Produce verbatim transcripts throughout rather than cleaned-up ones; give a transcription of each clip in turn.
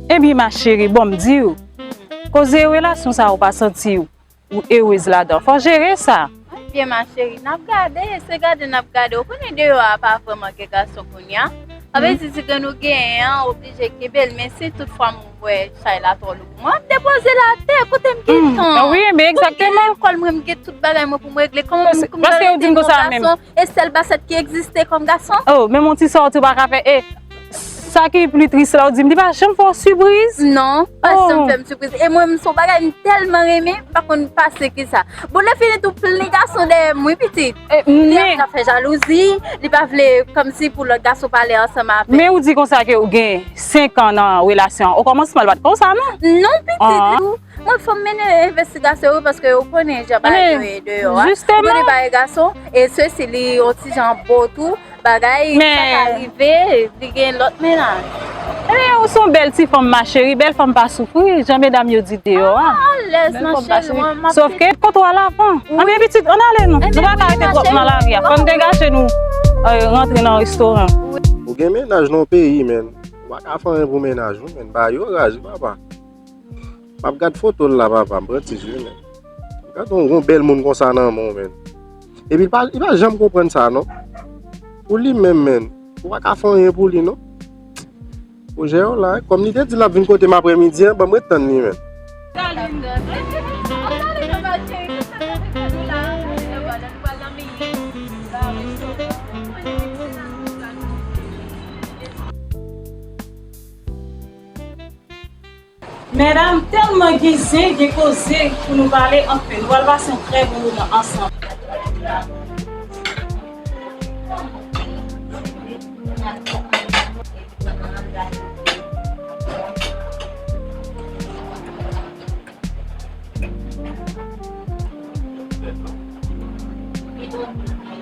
Ebyen, ma chérie, bon, m di w, koze relasyon sa, ou pa santi w ou erez ladan. Fò jere sa. Ebyen, ma chérie, n ap gade, se gade n ap gade. Ou konnen deyò a pa vrèman gen gason kounye a. Sa vle di, ti grenn ou genyen an, oblije kenbe l, men si toutfwa m wè chay la twò lou pou mwen, m ap depoze l atè, kote m gentan. Wi, men egzakteman. M gen lekòl mwen, m gen tout bagay mwen pou m regle. Kòman m, kòman m pral rete yon gason? E sèl Basèt ki egziste kòm gason. Oh, menm yon ti sòti ou pa ka fè. E sa ki pli tris la, ou di m, li pa janm fè w sipriz? Non, pa janm fè m sipriz. E mwen, m se yon bagay m tèlman renmen, m pa konn pase ki sa. Bon, lè fini tou, plen gason dèyè m, wi, pitit. Li ap ka fè jalouzi, li pa vle kòmsi pou lòt gason pale ansanm avè l. Men ou di konsa ke ou gen senk an nan relasyon an. Okòmansman, li pa t konsa, non? Non, pitit. Mwen fò m mennen envestigasyon wi, paske ou konnen jan bagay yo ye deyò a. Ou konnen bagay gason, e sesi li yon ti jan bo tou, bagay sa ka rive, li gen lòt mennaj. Ebyen, ou se yon bèl ti fanm, ma chérie, bèl fanm pa soufri, jan medam yo di deyò a. Alèz, ma chérie, mwen, m ap... Sòf ke kontwòl avan. Anben, pitit, ann ale nou. Nou pa ka rete twòp nan lari a. Fò n degaje nou, rantre nan restoran. Ou gen mennaj nan yon peyi, menn. Ou pa ka fè anyen pou mennaj ou, menn. Ba yo raj, wi, papa. M ap gad foto l la, papa, m pran ti je, men. Gad yon, yon bèl moun konsa nan men w, men. Epi l pa, li pa janm konprann sa, non. Pou li menm, men, ou pa ka fè anyen pou li, non. Pwojè yo la, kòm li te di l ap vin kote m aprèmidi an, ban m ret tann li, men. Medam, tèlman gen zen, gen koze pou nou pale, anfen, nou pral pase yon trè bon moman ansanm.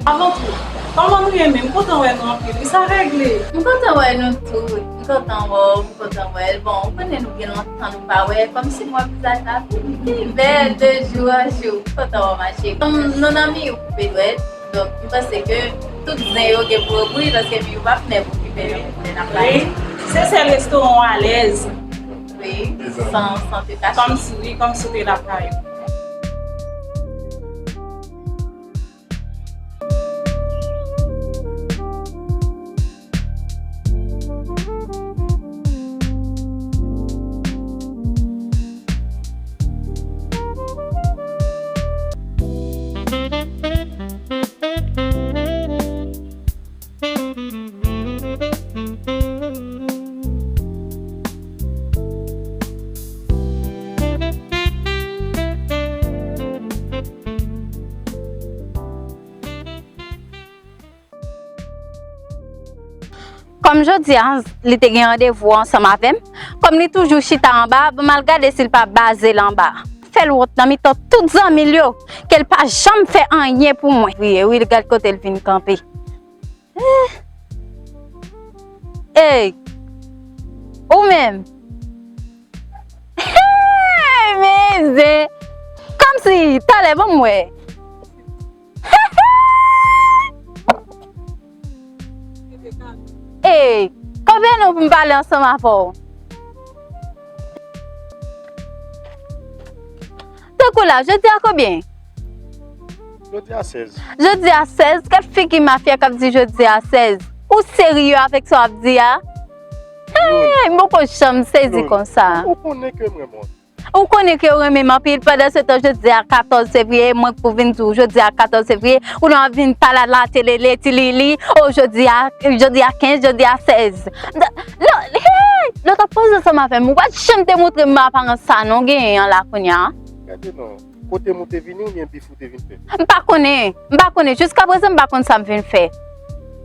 Avan tou, kòman nou ye menm? M kontan wè nou anpil wi, sa regle. M kontan wè nou tou. M kontan wè w, m kontan wè l. Bon, ou konnen nou gen lontan nou pa wè, kòmsi m wè vizaj la pi bèl de jou an jou. M kontan wè w, ma chérie. Kòm nou nan miyo koupe dwèt, donk, m panse ke tout zen yo gen pou yo bouyi, paske miyo p ap nèt okipe nou lè n ap pale. Wi, se sèl restoran w alèz. Wi, san, san te kache. Kòmsi, wi, kòmsi w te lakay ou. Kòm jodi a, li te gen randevou ansanm avè m, kòm li toujou chita anba, ban m al gade si l pa baze l anba. Fè l wont nan mitan tout zanmi l yo, ke l pa janm fè anyen pou mwen. Wi, wi, gad kote l vin kanpe. Eh. Ey! Ou menm? Hey, men zen! Kòmsi, talè, ban m wè. Ey, kanpe non pou m pale ansanm avè w. Tankou la, jodi a konbyen? Jodi a sèz. Jodi a sèz? Gad figi mafya k ap di jodi a sèz. Ou serye avèk sa w ap di a? Hey, m poko janm sezi konsa. Ou konnen ke m renmen w. Ou konnen ke w renmen m anpil. Pandan se tan, jodi a katòz fevriye, mwen k pou vin di w jodi a katòz fevriye, ou nan ap vin pale la tele, le ti li li, o jodi a, jodi a kenz, jodi a sèz. Lè, hey, lè w t ap poze ansanm avè m, ou pa t janm te montre m aparans sa non w genyen an la kounye a. Gade non. Kote m ou te vini oubyen bif ou te vin fè? M pa konnen. M pa konnen. Jiskaprezan, m pa konn sa m vin fè.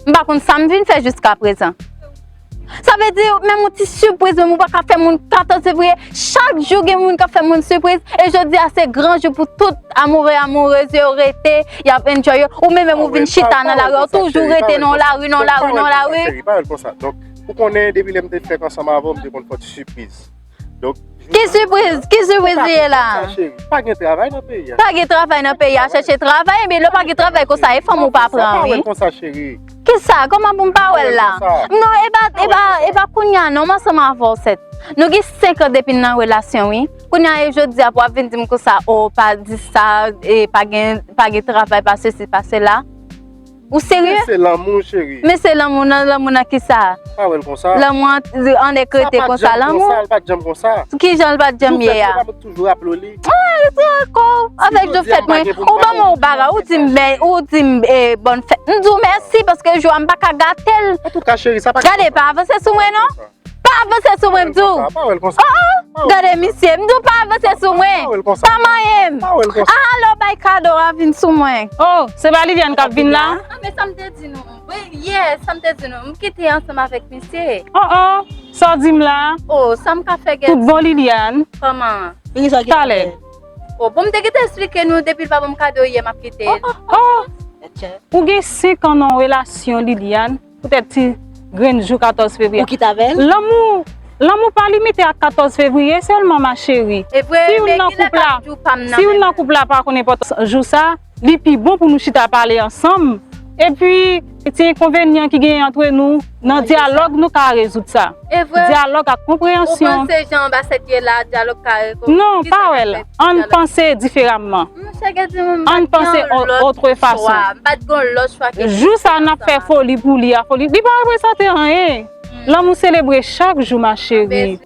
M pa konn sa m vin fè jiskaprezan. Sa vle di, menm yon ti sipriz, menm ou pa ka fè moun katòz fevriye. Chak jou gen moun k ap fè moun sipriz. E jodi a, se gran jou pou tout amoure, amourez yo rete, y ap enjoy yo. Ou menm, menm ou vin chita nan lari, ou toujou rete nan lari, nan lari, nan lari. Pa wè l konsa, cheri, pa wè l konsa. Donk, ou konnen, depi lè m te fèk ansanm avè w, m te konn fè w ti sipriz. Donk, ki sipriz? Ki sipriz li ye la? Pa gen travay nan peyi a. Pa gen travay nan peyi a, chèche travay, ebyen lè w pa gen travay konsa, e fanm ou pa pran, wi. Pa wè l konsa, cheri. Kisa? Kòman pou m pa wè l la? Non, e pa, e pa, e pa kounye a non, m ansanm avè w sèt. Nou gen senk an depi n nan relasyon, wi. Kounye a, e jodi a pou w ap vin di m konsa, o, pa di sa, e pa gen, pa gen travay, pa sesi, pa sela. Ou serye? Men se lanmou, cheri. Men se lanmou nan, lanmou nan kisa? Pa wè l konsa. Lanmou an, an nèg rete konsa, lanmou? Sa pa t janm konsa, l pa t janm konsa. Kijan l pa t janm ye a? Jou fèt mwen, m ap toujou raple w li. Ah, li twò kò avèk jou fèt mwen. Ou ban mwen yon bagay, ou di m, ou di m, eh, bòn fèt. M di w mèsi paske jou a m pa ka gate l. Antouka, cheri, sa pa... Gade, pa avanse sou mwen non. Pa avanse sou mwen, m di w. Pa wè l konsa. Oh, oh. Gade misye, m di w pa avanse sou mwen. Pa manyen m. Ah, lè w bay kado a vin sou mwen. Oh, se pa Liliane k ap vin la? Ah, men sa m te di nou. Wi, yè, sa m te di nou. M kite ansanm avèk misye. Oh, oh. Sa w di m la? Oh, sa m ka fè, Gèt? Tout bon, Liliane. Kòman? Talè. Oh, bon, m te gentan eksplike nou depi l pa ban m kado yè, m ap kite l. Oh, oh, oh. Ou gen senk an nan yon relasyon, Liliane. Poutèt ti grenn jou katòz fevriye. Ou kite avè l? Lanmou, lanmou pa limite ak katòz fevriye sèlman, ma chérie. E vre, si youn nan koup la, si youn nan koup la pa konn enpòtans jou sa, li pi bon pou nou chita pale ansanm. Epi, ti enkonvenyan ki genyen antre nou, nan dyalòg nou ka rezoud sa. E vre. Dyalòg ak konpreyansyon. Ou panse jan anbasèt ye la, dyalòg ka rezoud? Non, pa wè l. Ann panse diferaman. Ann panse yon lòt chwa. M pa t gen yon lòt chwa ke... Jou sa n ap fè foli pou li a, foli. Li pa reprezante anyen. Lanmou selebre chak jou, ma chérie.